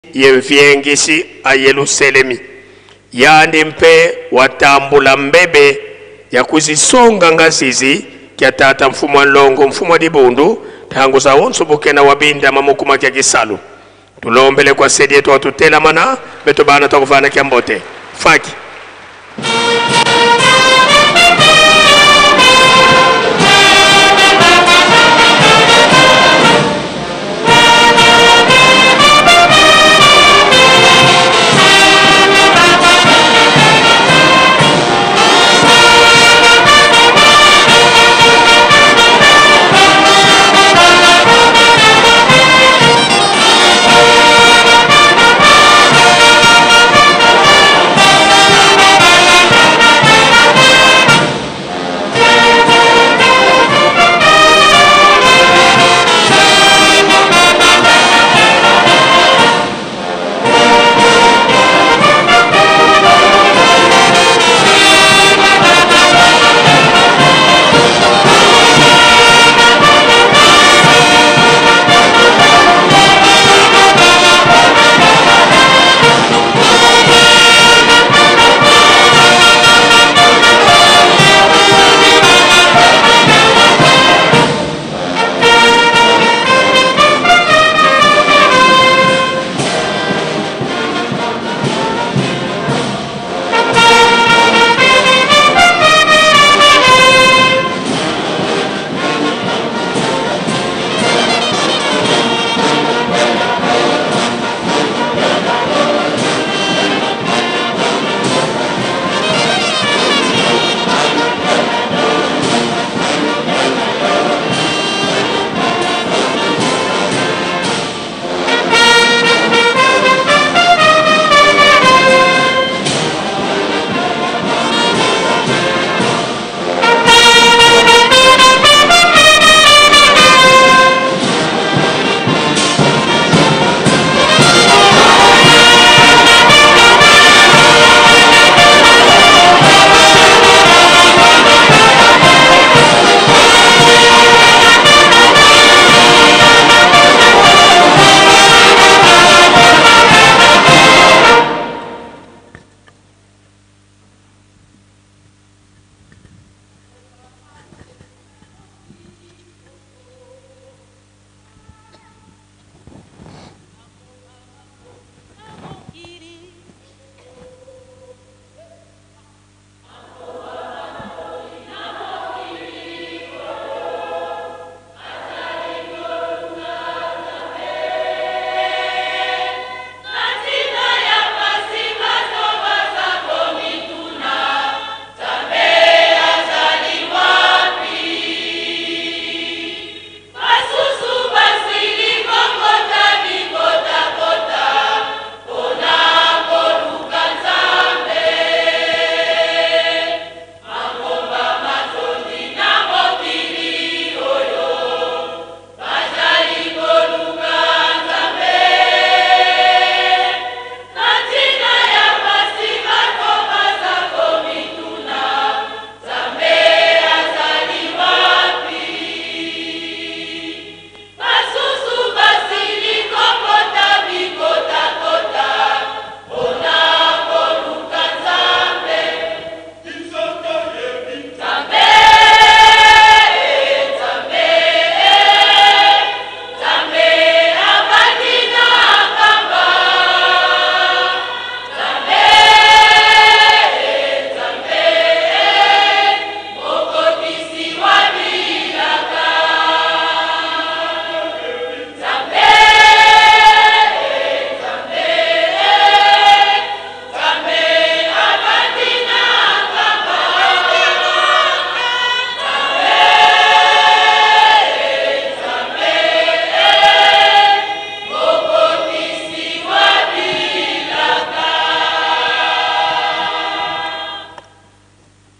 Ye mviengisi a Yeluselemi, yandi mpe watambula mbebe ya kuzisonga ngazizi kya tata mfumu wa nlongo mfumu wa dibundu tangu za onso bukena wa bindama mukuma kya kisalu. Tulombele kwa sedi yetu watutelamana beto bana twakuvana kya mbote faki.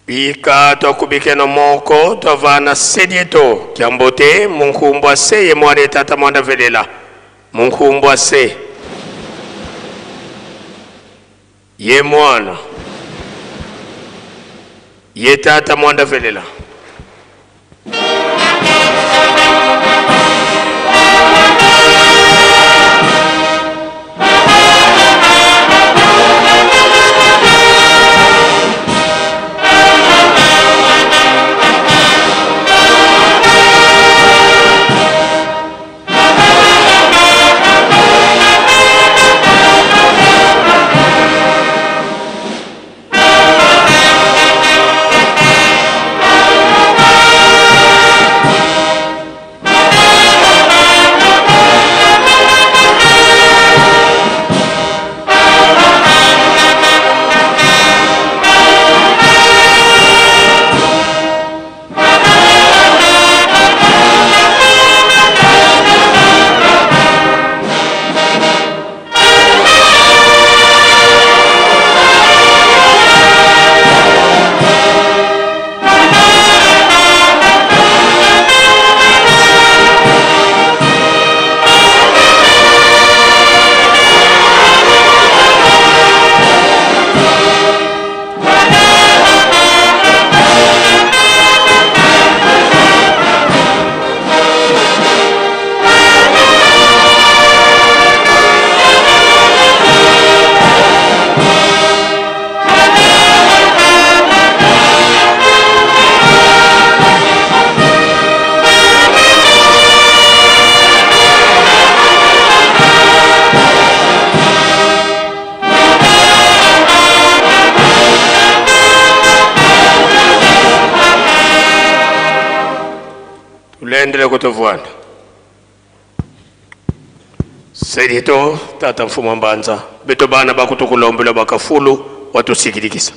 Bika twakubikeno moko twavana sedieto kyambote munkumbwa se ye mwana tata mwanda velela munkumbwa se ye mwana ye tata mwanda velela. Bendele kutovwanda. Selito tata mfumu mbanza beto bana bakutukulombela bakafulu watusikilikisa.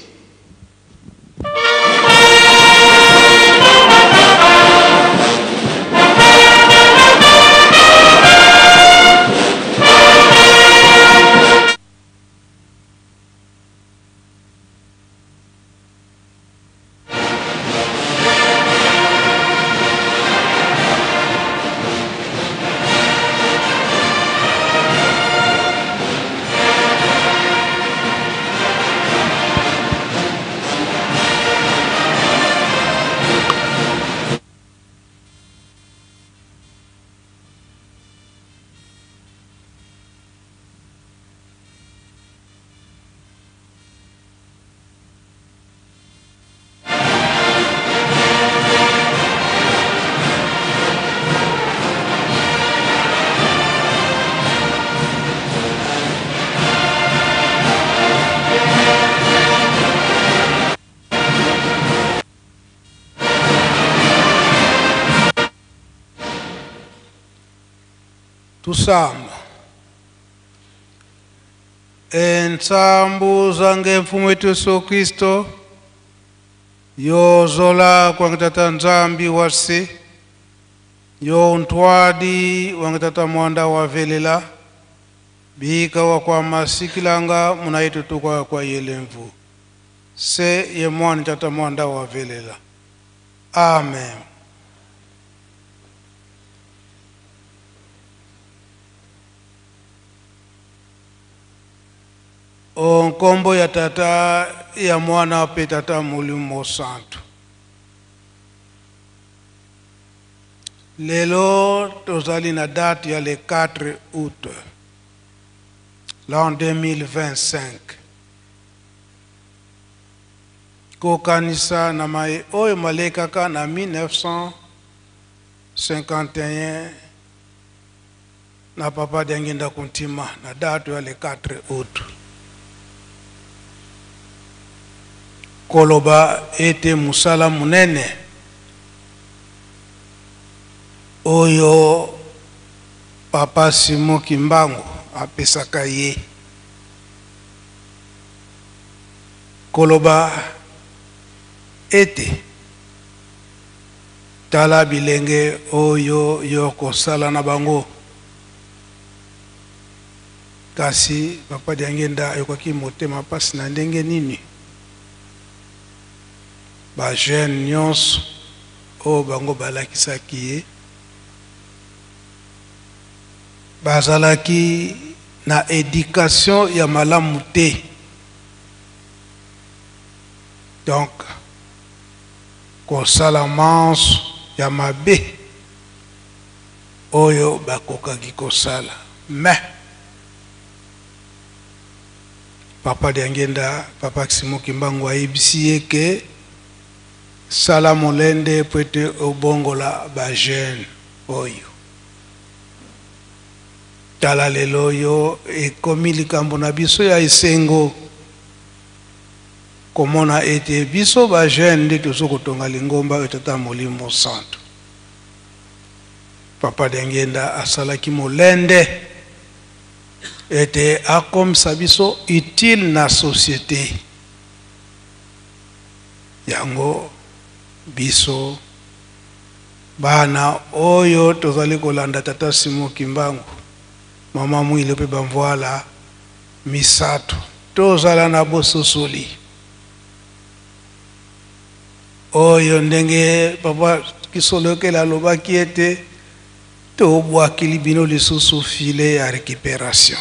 Tusamba entsambu zange mfumu wetu Yesu Kristo yozola kwange tata Nzambi wase yo ntwadi wange tata mwanda wavelela bika wa kwa masikilanga munaitutuka kwa yelemvu se ye mwana tata mwanda wavelela. Amen. Onkombo ya tata ya mwana pe tata Molimo Santu. Lelo tozali na date ya le 4 août l'an 2025. Kokanisa na mai oyo malekaka na 1951 na papa Diangienda Kuntima na date ya le 4 août. Koloba ete musala munene oyo papa Simon Kimbangu apesaka ye. Koloba ete tala bilenge oyo yo kosala na bango. Kasi papa Diangienda ayokaki motema pasi na ndenge nini? Ba jeune nyonso oyo bango balakisaki ye bazalaki na éducation ya malamu te. Donc kosala manso ya mabe oyo bakokaki kosala. Mais papa Diangienda, papa Simon Kimbangu ayebisi ye ke sala molende po ete obongola ba jeune oyo. Tala lelo oyo ekomi likambo na biso ya esengo komona ete biso ba jeune nde tozo kotonga lingomba oyo tata Molimo Santu. Papa Diangienda asalaki molende ete akomisa biso utile na société. Yango biso bana oyo tozali kolanda tata Simon Kimbangu, mama Mwilo pe bamvwala misato, tozala na bososoli oyo ndenge papa Kisolokele alobaki ete tobwakili bino lisusu filet ya récupération.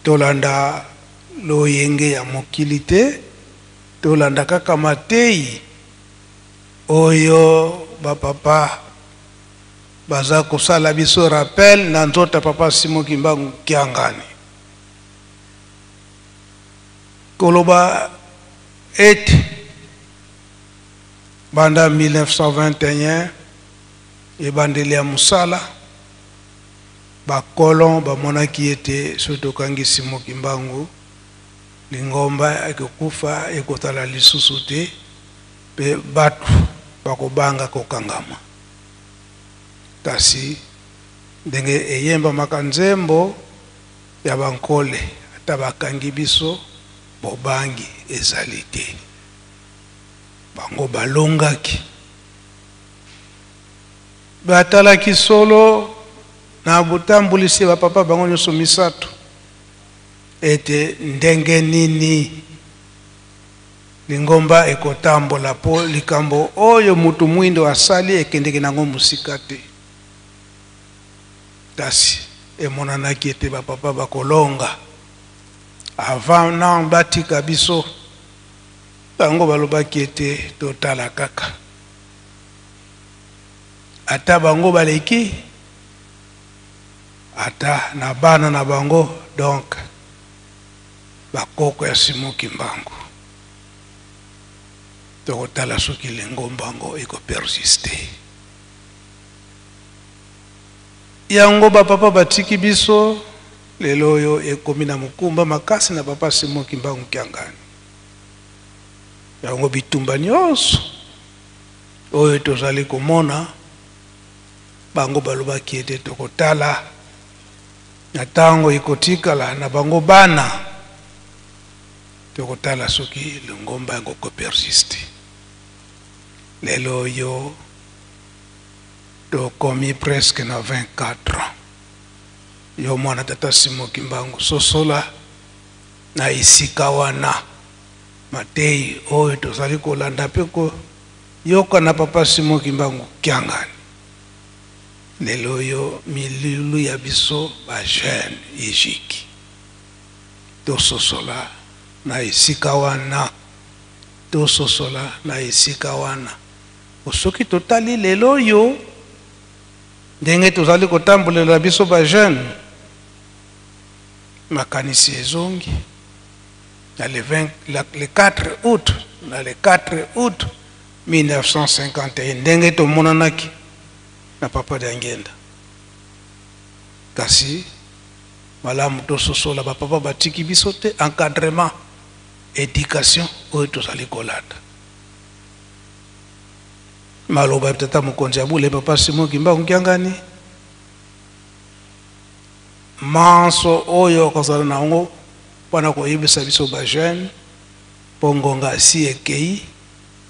Tolanda loyenge ya mokili te, tolanda kaka matei oyo ba papa baza kosala biso rappel na nzota papa Simon Kimbangu Kiangani. Koloba ete banda 1921 ebandeli ya mosala bakolon bamonaki ete soki tokangi Simon Kimbangu lingomba ekokufa, ekotala lisusu te. Mpe bato bakobanga kokangama. Kasi ndenge eyembamaka nzembo ya bankole, ata bakangi biso, bobangi ezali te. Bango balongaki. Batalaki solo na botambulisi ya bapapa bango nyonso misato ete ndenge nini Lingomba ekotambola po likambo oyo mutu mwindo asali ekendeke nango mosika te. Kasi emonanaki ete ba papa bakolonga avant nan batika biso. Bango balobaki ete totala kaka. Ata bango baleki ata na bana na bango donc Ba koko ya Simon Kimbangu. Tokotala soki lingomba yango eko persister. Yango ba papa batiki biso lelo oyo ekomi na mokumba makasi na papa Simon Kimbangu Kiangani. Yango bitumba nyonso oyo tozali komona bango balobaki ete tokotala Na tango ikotikala na bango bana, tokotala soki lingomba yango ko persiste. Lelo oyo tokomi presque na 24 ans. Yo mwana tata Simon Kimbangu, sosola na esika wana mateyi oyo tozali kolanda mpe koyoka na papa Simon Kimbangu Kiangani. Lelo oyo milulu ya biso ba jeune ejiki. Tososola na esika wana. Tososola na esika wana. Po soki totali lelo oyo ndenge tozali kotambolela biso ba jeune, makanisi ezongi na le 20, la, le 4 août, na le 4 août 1951 ndenge tomonanaki na papa Diangienda. Kasi malamu tososola ba papa batiki biso te encadrement education oyo tozali kolanda. Maloba ya tata mokonzi ya bule papa Simon Kimbangu Kiangani manso oyo akozala na yango mpo na koyebisa biso ba jeune mpo ngonga asi ekei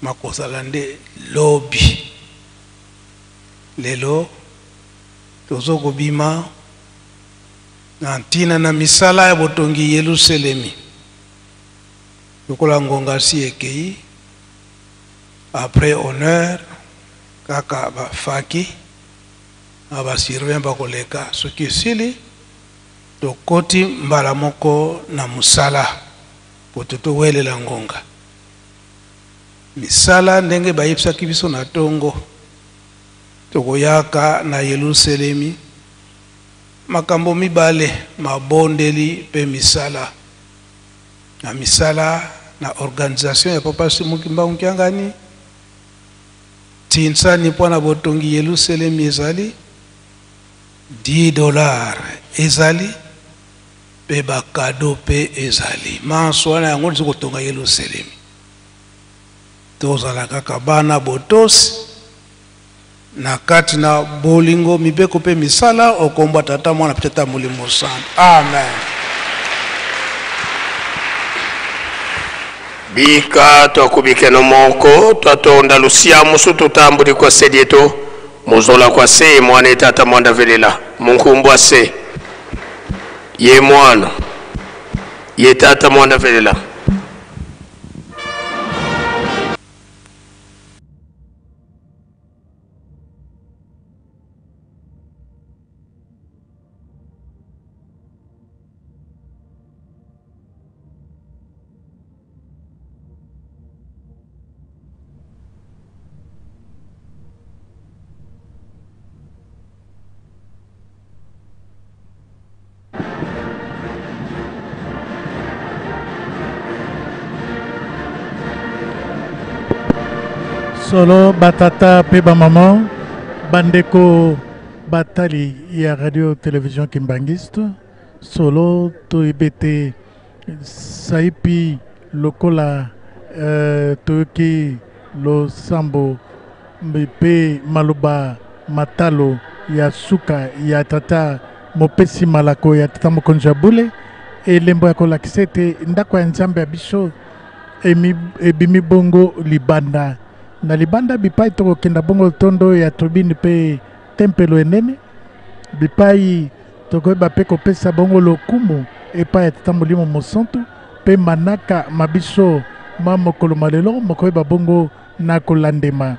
makozala nde lobi. Lelo tozo kobima na ntina na misala ya botongi Yeluselemi. Lokola ngonga si ekei, après honneur kaka ba faki na ba surveillant bakoleka, soki esili tokoti mbala moko na mosala po towelela ngonga. Misala ndenge bayebisaki biso na tongo, tokoyaka na Yeluselemi, makambo mibale, mabondeli mpe misala. Na misala na organisation ya Papa Simon Kimbangu Kiangani, tinsani mpo na botongi Yeluselemi ezali 10 dollars ezali mpe ba cadeau mpe ezali manso wana yango nzi kotonga Yeluselemi. Tozala kaka bana botosi na kati na bolingo, mibeko mpe misala okombwa Tata, Mwana mpe Tata Molimo Santu. Amen. Bika twakubikeno moko twatonda lusia musu tutambuli kwa sedieto muzola kwa se mwana etata mwanda velela munkumbwa se ye mwana ye tata mwanda velela. Solo batata pe ba maman, bandeko batali ya radio television Kimbanguiste, solo toyebi ete saipi lokola toyoki Losambo mpe maloba matalo ya suka ya tata mopesi malako ya tata mokonzi ya bule, elembo ya kolakisa ete ndako ya Nzambe ya biso ebimi bongo libanda. Na libanda bipai tokokenda bongo tondo ya tribune mpe tempelo enene, bipai tokoyeba mpe kopesa bongo lokumu epai ya tata Molimo Mosantu mpe manaka ma biso ma mokolo ma lelo mokoyeba bongo na kolandema.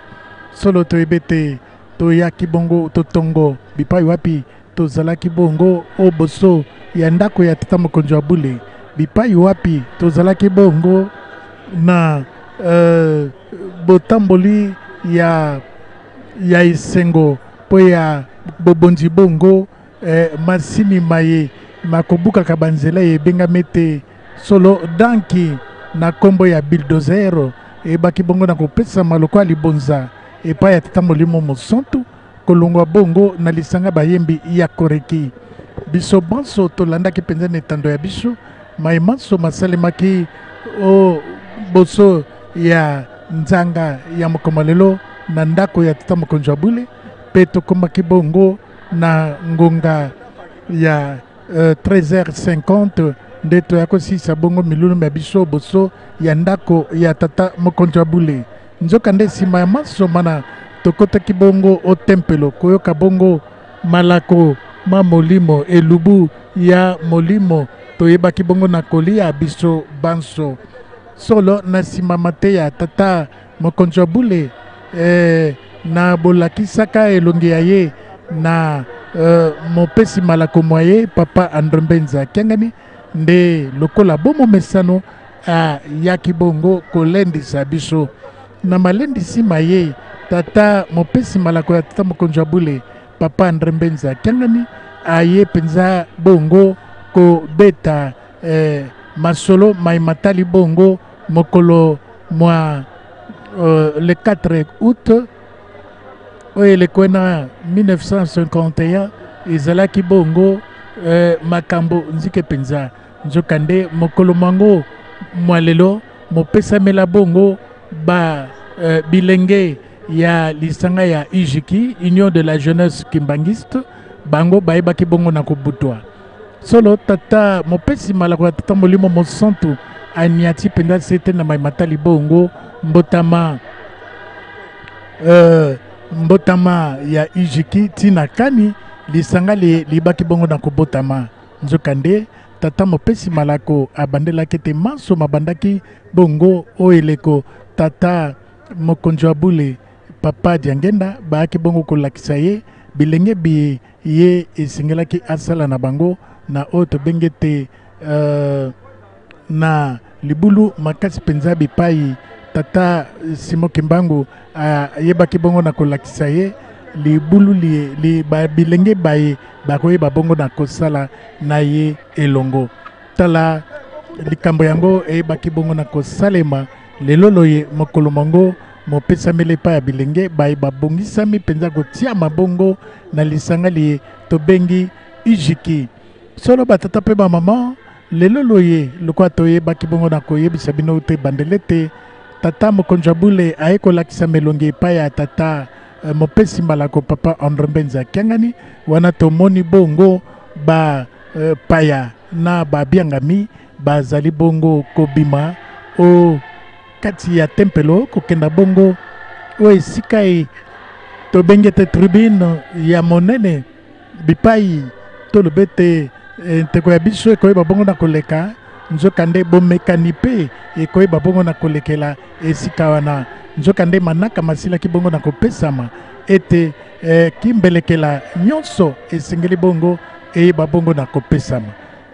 Solo toyebi ete toyaki bongo totongo bipai wapi tozalaki bongo o boso ya ndako ya tata mokonzi wa bule, bipai wapi tozalaki bongo na botamboli ya esengo mpo ya bobonzi bongo masini maye makobukaka banzela ebengami ete solo danki na nkombo ya bulldozer eyebaki bongo na kopesama lokola libonza epai ya tata Molimo Mosantu kolongwa bongo na lisanga bayembi ya Koreki. Biso banso tolandaki mpenza na etando ya biso maye manso masalemaki o boso ya nzanga ya mokolo lelo na ndako ya tata mokonzi wa bule, mpe tokomaki bongo na ngonga ya 13h50 nde toya kosisa bongo milulu ya biso boso ya ndako ya tata mokonzi wa bule. Nzoka nde nsima ya manso mana tokotaki bongo o tempelo koyoka bongo malako ma molimo elubu ya molimo toyebaki bongo na kolia biso banso. Solo na nsima mateya tata mokonzi wa bule na bolakisaka elongi ya ye na mopesi malako mwa ye papa Andre Mbenza Kiangani nde lokola bomomesano ayaki bongo kolendisa biso. Na malendisi maye tata mopesi malako ya tata mokonzi wa bule papa Andre Mbenza Kiangani aye mpenza bongo kobeta masolo mai matali bongo mokolo mwa le 4 août oyo elekwe na 1951 ezalaki bongo makambo nzike mpenza. Nzokande mokolo mwango mwa lelo mopesamela bongo ba bilenge ya lisanga ya UJKI, Union de la Jeunesse Kimbanguiste, bango bayebaki bongo na kobutwa. Solo tata mopesi malako ya tata Molimo Mosantu aniati mpenza sete na mai matali bongo mbotama ya UJKI tina kani lisanga libaki bongo na kobotama. Nzokande tata mopesi malako abandelaki ete manso mabandaki bongo o eleko tata mokonzi wa bule papa Diangenda bayaki bongo kolakisa ye bilenge bi ye esengelaki asala na bango na oyo tobenge te na libulu makasi mpenza bipai tata Simon Kimbangu ayebaki bongo na kolakisa ye libulu li bilenge baye bakoyeba bongo na kosala na ye elongo. Tala likambo yango eyebaki bongo na kosalema lelo loye mokolo mwango mopesameli epai ya bilenge baye babongisami mpenza kotia mabongo na lisanga liye tobengi UJKI. Solo batata mpe bamama lelo loye lokola toyebaki bongo na koyebisa bino te bandele te tata mokonzi wa bule aye kolakisa melongi epai ya tata mopesi malako papa Andre Mbenza Kiangani. Wana tomoni bongo ba paya na babiangami bazali bongo kobima o kati ya tempelo kokenda bongo o esika e tobengi ete tribune ya monene bipai toloba ete nteko ya biso ekoyeba bongo na koleka. Nzokande bomekani mpe ekoyeba bongo na kolekela esika wana. Nzokande manaka masilaki bongo na kopesama ete kimbelekela nyonso esengeli bongo eyeba bongo na kopesama.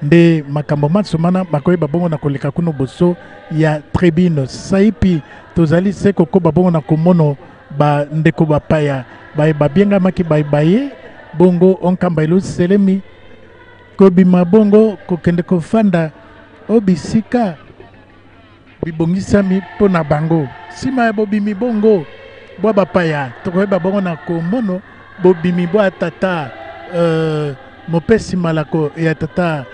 Nde makambo manso mana bakoyeba bongo na koleka kuno boso ya tribune. Saipi tozali se kokoba bongo na komono ba ndeko bapaya baye babiengamaki baye baye bongo onkamba eluselemi kobima bongo kokende kofanda o bisika bibongisami mpo na bango. Nsima ya bobimi bongo bwa bapaya tokoyeba bongo na komono bobimi bwa tata mopesi malako ya tata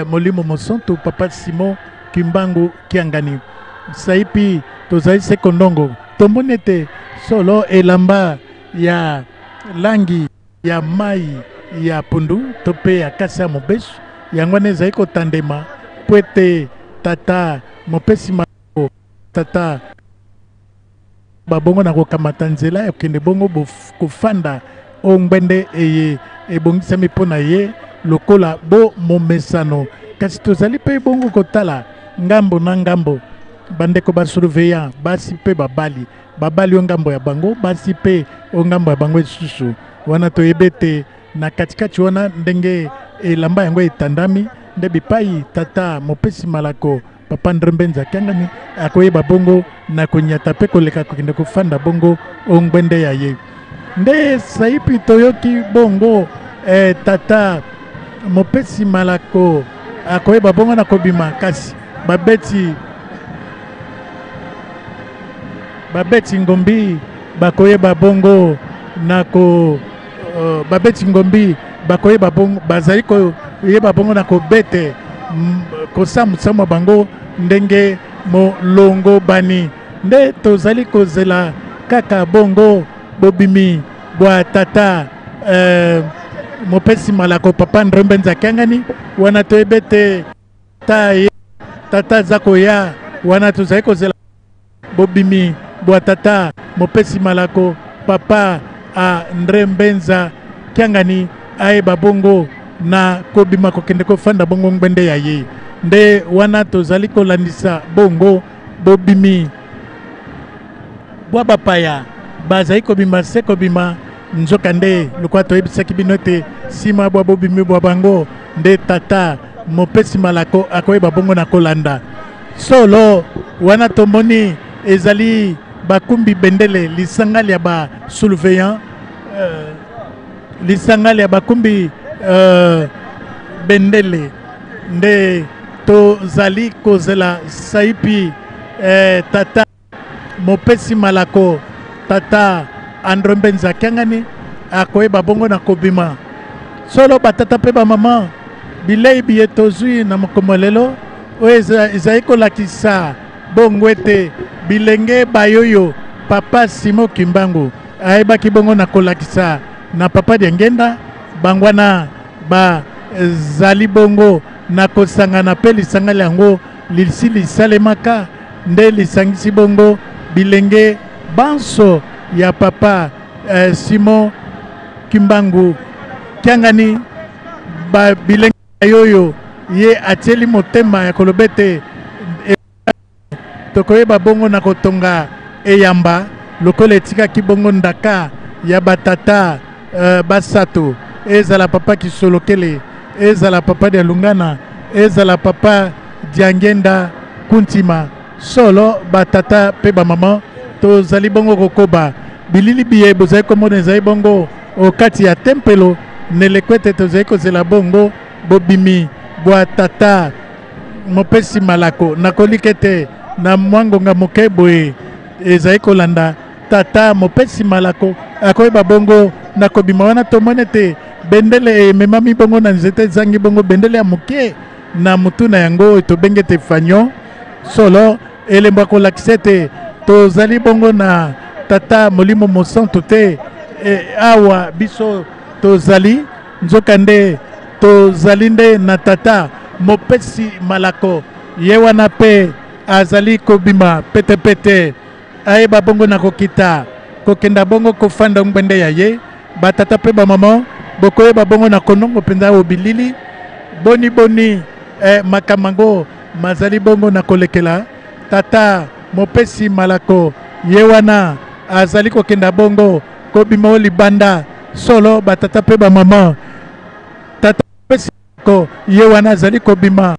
Molimo Mosantu papa Simon Kimbangu Kiangani. Saipi tozali se kondongo Tomoni ete solo elamba ya langi ya mai ya pundu to mpe ya kasi ya mobesu yango wana ezali kotandema mpo ete tata mopesi malako tata babongo na kokamata nzela ya kokende bongo kofanda o ngbende eye ebongisami mpo na ye lokola bo momesano. Kasi tozali mpe bongo kotala ngambo na ngambo bandeko ba surveillant basi mpe babali, babali o ngambo ya bango, basi mpe o ngambo ya bango lisusu. Wana toyebi ete na katikati wana ndenge elamba yango etandami nde bipai tata mopesi malako Papa Andre Mbenza Kiangani akoyeba bongo na konyata mpe koleka kokende kofanda bongo o ngbende ya ye. Nde saipi toyoki bongo eh, tata mopesi malako akoyeba bongo na kobima, kasi babeti babeti ngombi bakoyeba bongo na ko uh, babeti ngombi bakoyeba bongo bazali koyeba bongo na kobete kosambusamwa bango ndenge molongo bani nde tozali kozela kaka bongo bobimi bwa tata eh, mopesi malako papa Andre Mbenza Kiangani wana toyebi ete ta ye tata aza koya wana tozali kozela bobimi bwa tata mopesi malako papa Andre Mbenza Kiangani ayeba bongo na kobima kokende kofanda bongo ngbende ya ye nde wana tozali kolandisa bongo bobimi bwa bapaya bazali kobima se kobima. Nzokande, lokola toyebisaki bino ete nsima bwa bobimi bwa bango nde tata mopesi malako akoyeba bongo na kolanda solo wana tomoni ezali bakumbi bendele lisanga lya ba surveillant euh, lisanga lya bakumbi euh, bendele nde tozali kozela saipi eh, tata Mopesi malako tata Andre Mbenza Kiangani akoyeba bongo na kobima. Solo batata mpe bamama, bilei biye tozwi na mokolo lelo oyo ezali kolakisa bongo ete bilenge bayoyo papa Simon Kimbangu ayebaki bongo na kolakisa na papa Diangenda bango wana bazali bongo na kosangana mpe lisanga lyango lisi lisalemaka nde lisangisi bongo bilenge banso ya papa eh, Simon Kimbangu Kiangani ba bilenge yoyo ye atieli motema ya koloba ete e, tokoyeba bongo na kotonga eyamba lokola etikaki bongo ndaka ya batata uh, basato ezala papa Kisolokele ezala papa Dialungana ezala papa Diangenda Kuntima solo batata mpe bamama tozali bongo kokoba bilili biye bozali komona ezali bongo o kati ya tempelo neleko ete tozali kozela bongo bobimi bwa tata mopesi malako nakolika ete na mwa ngonga moke boye ezali kolanda Tata mopesi malako akoyeba bongo na kobima wana tomoni ete bendele ememami bongo na nzete ezangi bongo bendele ya moke na motu na yango oyo tobengi ete fanyo solo elembo ya kolakisa ete tozali bongo na tata molimo mosantu te e, awa biso tozali nzokande tozali nde na tata mopesi malako ye wana mpe azali kobima petepete Ayeba bongo na kokita, kokenda bongo kofanda ngbende ya ye. Batata mpe bamama, bokoyeba bongo na konongo mpenza o bilili boni boni eh, makambo yango mazali bongo na kolekela. Tata mopesi malako ye wana azali kokenda bongo kobima o libanda. Solo batata mpe bamama, tata mopesi malako ye wana azali kobima.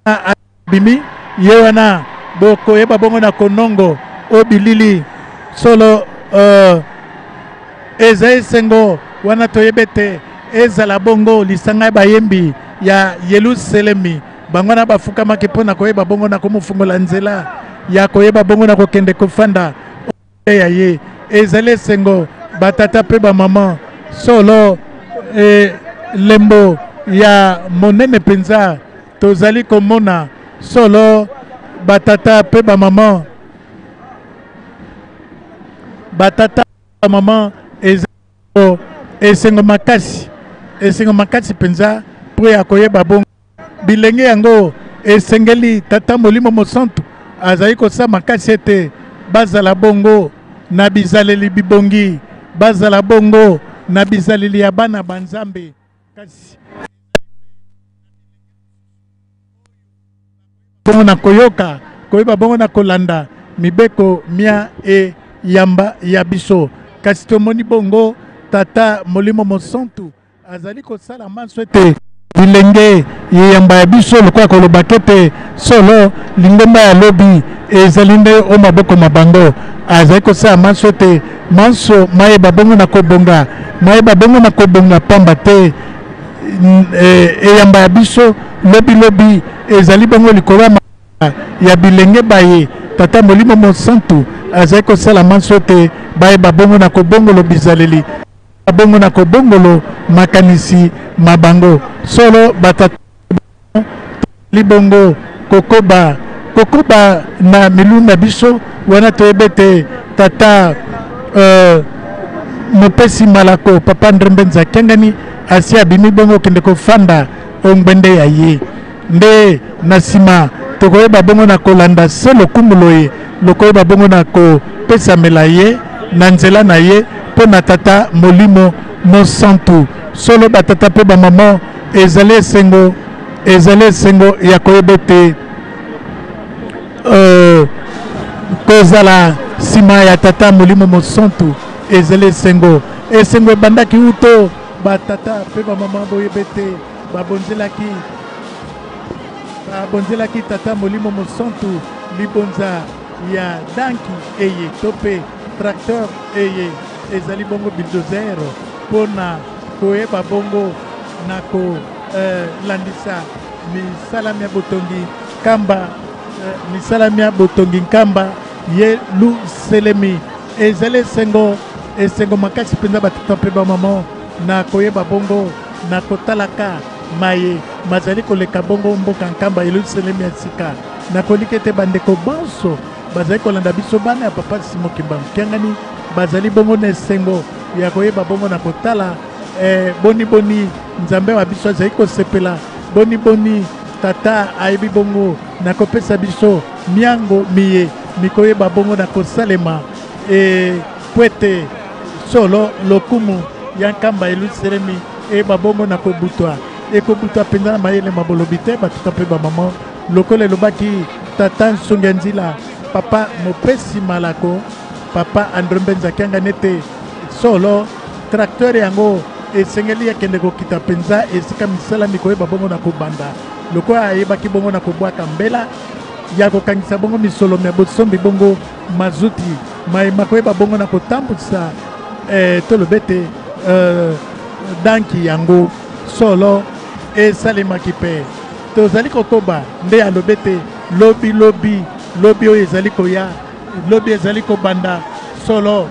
Abimi ye wana bokoyeba bongo na konongo o bilili solo uh, eza esengo wana toyebi ete ezala bongo lisanga ya bayembi ya Yelusalemi bango wana bafukamaki mpo na koyeba bongo na komofungola nzela ya koyeba bongo na kokende kofanda ya ye. Ezali esengo batata mpe bamama solo elembo ya monene mpenza tozali komona solo batata mpe bamama. Batata, mama, eza esengo makasi, esengo makasi mpenza mpo ya koyeba bongo bilenge yango. Esengeli Tata Molimo Mosantu azali kosala makasi ete bazala bongo na bizaleli bibongi, bazala bongo na bizaleli ya bana ba Nzambe. Kasi bongo na koyoka, koyeba bongo na kolanda mibeko mia eyamba ya biso. Kasi tomoni bongo Tata Molimo Mosantu azali kosala manso ete bilenge yeyamba ya biso, lokola kolobaka ete solo lingomba ya lobi ezali nde o maboko ma bango. Azali kosala manso ete manso mayeba bongo na kobonga, mayeba bongo na kobonga, pamba te eyamba ya biso lobi lobi ezali bongo likolo ya bilenge baye. Tata Molimo Mosantu azali kosala manso ete bayeba bongo na kobongolo bizaleli, bongo na kobongolo makanisi ma bango. Solo batata libongo kokoba kokoba na milulu na biso wana, toyebi ete tata mopesi malako Papa Andre Mbenza Kiangani asi abimi bongo okende kofanda ongbende ya ye. Nde na nsima tokoyeba bongo na kolanda se lokumu loye lokoyeba bongo na kopesamela ye na nzela na ye mpo na Tata Molimo Mosantu. Solo batata mpe bamama, ezali esengo, ezali esengo ya koyeba ete kozala nsima ya Tata Molimo Mosantu ezali esengo. Esengo ebandaki uto batata mpe bamama boyeba ete babonzelaki Tata Molimo Mosantu libonza ya danki eye to mpe tracteur eye ezali bongo bulldozer mpona koyeba bongo na kolandisa misala mya botongi Nkamba, misala mya botongi Nkamba Yelusalemi. Ezali esengo, esengo makasi mpenza, batata mpe bamama, na koyeba bongo na kotalaka maye mazali koleka bongo mboka Nkamba Yelusalemi ya sika. Nakoliki ete bandeko banso bazali kolanda biso, bana ya Papa Simon Kimbangu Kiangani, bazali bongo na esengo ya koyeba bongo na kotala boni boni Nzambe wa biso azali kosepela, boni boni Tata ayebi bongo na kopesa biso miango miye mikoyeba bongo na kosalema po ete solo lokumu ya Nkamba Yelusalemi eyeba bongo na kobutwa, ekobutwa mpenza na mayele ma bolobi te. Batata mpe bamama, lokola elobaki Tata Nsungi ya Nzila, Papa mopesi malako, Papa Andre Mbenza Kiangani, ete solo tracteur yango esengeli akende kokita mpenza esika misala mikoyeba bongo na kobanda, lokola ayebaki bongo na kobwaka mbela ya kokangisa bongo misolo mya bosombi bongo mazuti maye makoyeba bongo na kotambwisa toloba ete danki yango. Solo esalemaki mpe tozali kokoba nde alobi ete lobi lobi lobi oyo ezali koya, lobi ezali kobanda, solo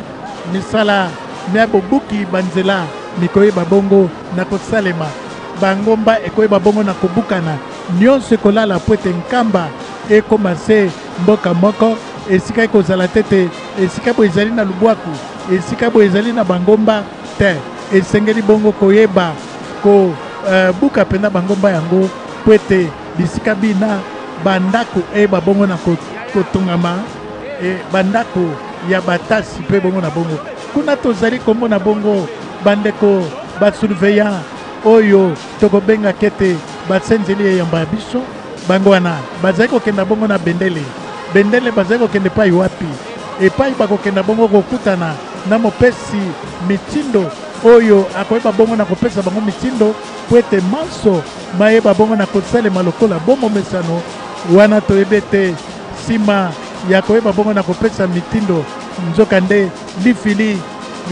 misala mya bobuki banzela mikoyeba bongo na kosalema, bangomba ekoyeba bongo na kobukana, nyonso ekolala po ete Nkamba ekóma se mboka moko, esika ekozala te te esika boye ezali na lubwaku, esika boye ezali na bangomba te. Esengeli bongo koyeba kobuka mpenza bangomba yango po ete bisika bina bandako eyeba bongo na kotongama, bandako ya batasi mpe bongo na bongo. Kuna tozali komona bongo bandeko basurveillant oyo tokobengaka ete basenzeli eyamba ya biso. Bango wana bazali kokenda bongo na bendele. Bendele bazali kokenda epai wapi? Epai bakokenda bongo kokutana na mopesi mitindo oyo akoyeba bongo na kopesa bango mitindo po ete manso mayeba bongo na kosalema lokola bomomesano. Wana toyebi ete nsima ya koyeba bongo na kopesa mitindo, nzokande lifili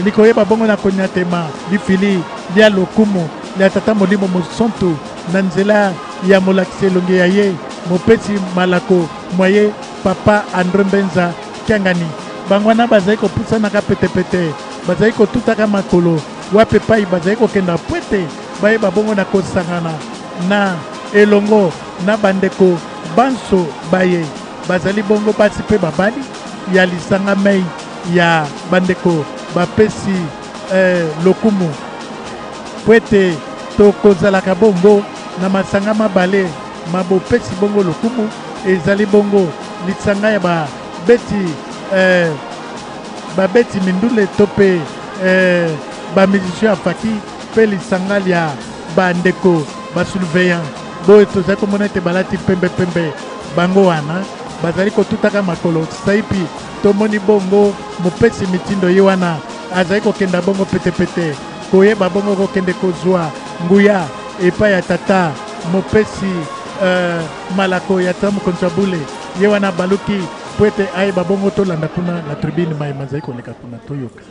likoyeba bongo na konyatema, lifili lia lokumu lia Tata Molimo Mosantu na nzela ya molakisi elongi ya ye mopesi malako mwaye Papa Andre Mbenza Kiangani. Bango wana bazali kopusanaka petepete, bazali kotutaka makolo wapi epai bazali kokenda po ete bayeba bongo na kosangana na elongo na bandeko banso baye bazali bongo basi mpe babali ya lisanga mei. ya bandeko bapesi eh, lokumu mpo ete tokozalaka bongo na masanga mabale ma bopesi bongo lokumu ezali bongo lisanga ya babeti eh, babeti mindule to mpe eh, bamusicien ya faki mpe lisanga lya bandeko basurveillant boye tozali komona ete balati pembe pembe bango wana bazali kotutaka makolo saipi tomoni bongo mopesi mitindo ye wana azali kokenda bongo petepete koyeba bongo kokende kozwa nguya epai ya tata mopesi uh, malako ya tata mokonzi ya bule ye wana baluki mpo ete ayeba bongo tolanda kuna na tribune maye mazali koleka kuna toyoka.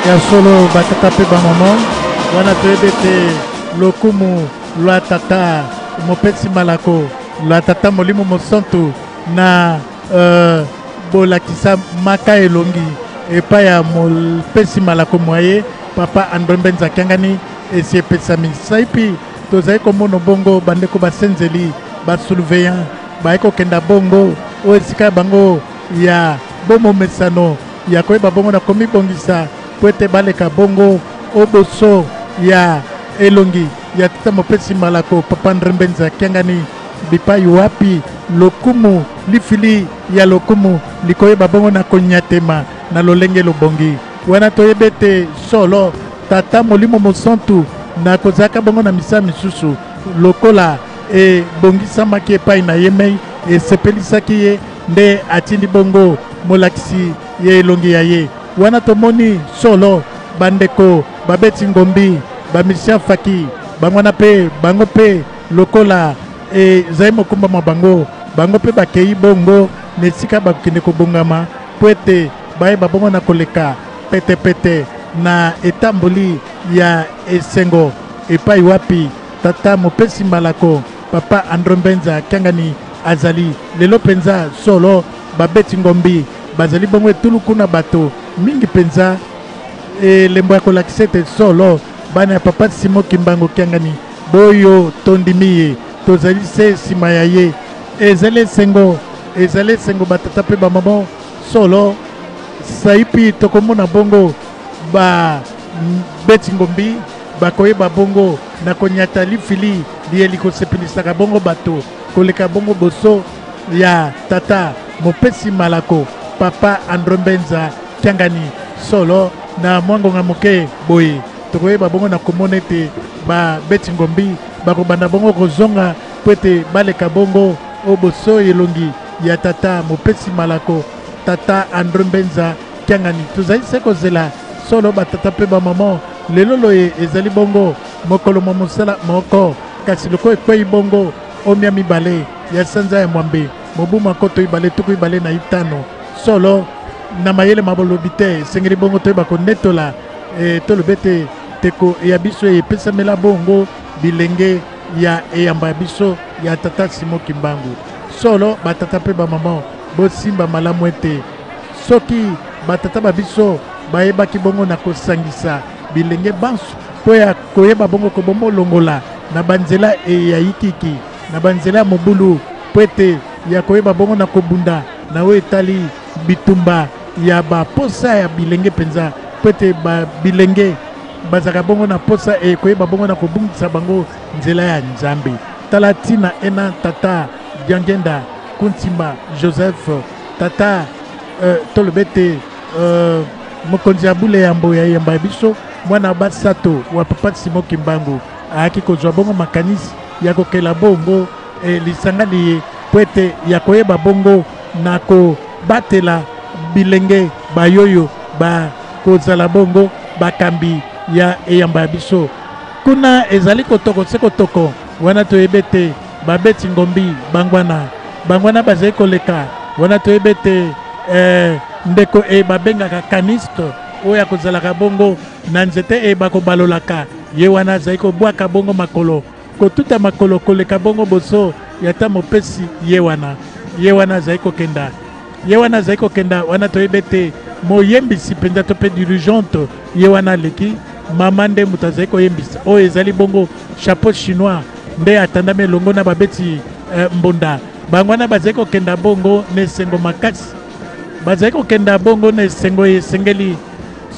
Ya solo batata mpe bamama wana toyebi ete lokumu lwa tata mopesi malako lwa tata molimo mosantu na uh, bolakisa maka elongi epai ya mopesi malako mwa ye papa Andre Mbenza Kiangani esi epesami saipi tozali komona bongo bandeko basenzeli basurveillant baye kokenda bongo oyo esika ya bango ya bomomesano ya koyeba bongo na komibongisa mpo ete baleka bongo oboso ya elongi ya tata mopesi malako papa Andre Mbenza Kiangani bipai wapi lokumu lifili ya lokumu likoyeba bongo na konyatema na lolenge lobongi. Wana toyebi ete solo Tata Molimo Mosantu na kozalaka bongo na misala misusu lokola ebongisamaki epai na ye mei esepelisaki ye nde atindi bongo molakisi ya elongi ya ye. Wana tomoni solo bandeko babeti ngombi bamisia faki bango wana mpe bango mpe lokola ezali mokumba mwa bango, bango mpe bakei bongo na esika bakokende kobongama mpo ete bayeba bongo na koleka petepete na etamboli ya esengo epai wapi tata mopesi malako Papa Andre Mbenza Kiangani azali lelo mpenza. Solo babeti ngombi bazali bongo etuluku na bato mingi mpenza, elembo ya kolakisa ete solo bana ya Papa Simon Kimbangu Kiangani boyo tondimi ye, tozali se nsima ya ye. Ezali esengo, ezali esengo batata mpe bamama. Solo saipi tokomona bongo babeti ngombi bakoyeba bongo na konyata lifili liye likosepelisaka bongo bato koleka bongo boso ya tata mopesi malako Papa Andre Mbenza Kiangani. Solo na mwa ngonga moke boye tokoyeba bongo na komona ete babeti ngombi bakobanda bongo kozonga mpo ete baleka bongo o boso elongi ya tata mopesi malako tata Andre Mbenza Kiangani. Tozali se kozela solo batata mpe bamama. Lelo loye ezali bongo mokolo mwa mosala moko, kasi lokola ekwei bongo omia mibale ya sanza ya mwambe mobu mwa nkoto ibale tuku ibale na itano, solo na mayele ma bolobi te esengeli bongo toyeba konetola tolobi ete teko ya biso epesamela bongo bilenge ya eyamba ya biso ya tata Simon Kimbangu. Solo batata mpe bamama bosimba malamu ete soki batata ba biso bayebaki bongo na kosangisa bilenge banso mpo ya koyeba bongo kobomolongola na banzela ya yikiki, na banzela ya mobulu, mpo ete ya koyeba bongo na kobunda na oyo etali bitumba ya baposa ya bilenge mpenza, mpo ete bilenge bazalaka bongo na posa ekoyeba bongo na kobungisa bango nzela ya Nzambe. Tala ntina ena tata Diangenda Kuntimba Joseph, tata toloba ete mokonzi ya bule yambo ya yamba ya biso mwana basato wa Papa Simon Kimbangu ayaki kozwa bongo makanisi ya kokela bongo lisanga liye mpo ete ya koyeba bongo na kobatela bilenge bayoyo bakozala bongo bakambi ya eyamba ya biso. Kuna ezali kotoko se kotoko, wana toyebi ete babeti ngombi bangwana bangwana bazali koleka, wana toyebi ete ndeko babengaka kaniste oyo akozalaka bongo na nzete bakobalolaka ye, wana azali kobwaka bongo makolo kotuta makolo koleka bongo boso ya ta mopesi ye wana, ye wana azali kokenda, ye wana azali kokenda, wana toyebi ete moyembisi mpenza to mpe dirigeante ye wana aleki mama nde moto azali koyembisa. Oyo ezali bongo chapeau chinois nde atandami elongo na babeti mbunda bango wana bazali kokenda bongo na esengo makasi, bazali kokenda bongo na esengo esengeli.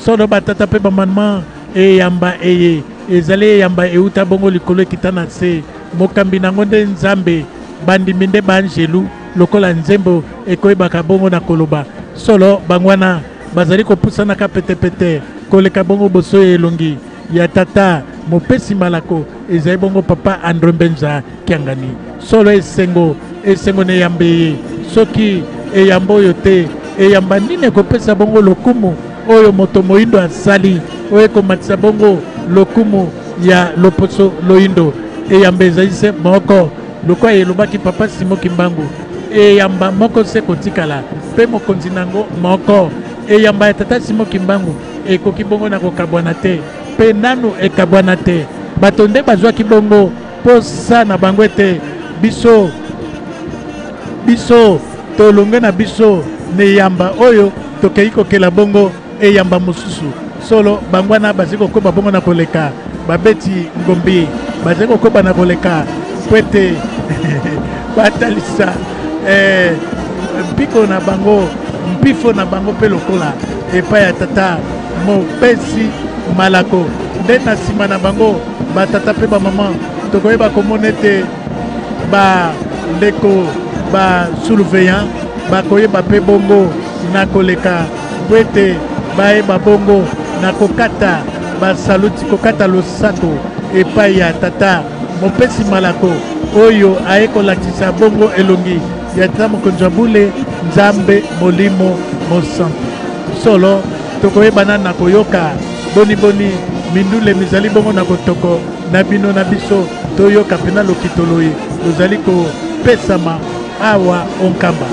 Solo batata mpe bamama, eyamba eye ezali eyamba euta bongo likolo ekita na se, mokambi nango nde Nzambe, bandimi nde baangelu lokola nzembo ekoyebaka bongo na koloba. Solo bango wana bazali kopusanaka petepete koleka bongo boso ya elongi ya tata mopesi malako ezali bongo Papa Andre Mbenza Kiangani. Solo esengo, esengo na eyamba eye, soki eyamba oyo te, eyamba nini ekopesa bongo lokumu oyo moto moyindo asali, oyo ekomatisa bongo lokumu ya loposo loyindo? Eyamba ezali se moko, lokola elobaki Papa Simon Kimbangu, eyamba moko se kotikala mpe mokonzi nango moko. Eyamba ya tata Simon Kimbangu ekoki bongo na kokabwana te, mpe nanu ekabwana te. Bato nde bazwaki bongo posa na bango ete biso biso tolonge na biso na eyamba oyo tokei kokela bongo eyamba mosusu. Solo bango wana bazali kokoba bongo na koleka, babeti ngombi bazali kokoba na koleka po ete batalisa mpiko na bango, mpifo na bango mpe lokola epai ya tata mopesi malako. Nde na nsima na bango batata mpe bamama tokoyeba komona ete bandeko basurveillant bakoyeba mpe bongo na koleka po ete Bayeba bongo na kokata basaluti, kokata losako epai ya tata mopesi malako oyo aye kolakisa bongo elongi ya tata mokonzi wa bule, Nzambe Molimo Mosantu. Solo tokoyebana na koyoka boniboni mindule mizali bongo na kotoko na bino na biso, toyoka mpena lokito loye lozali kopesama awa o Nkamba.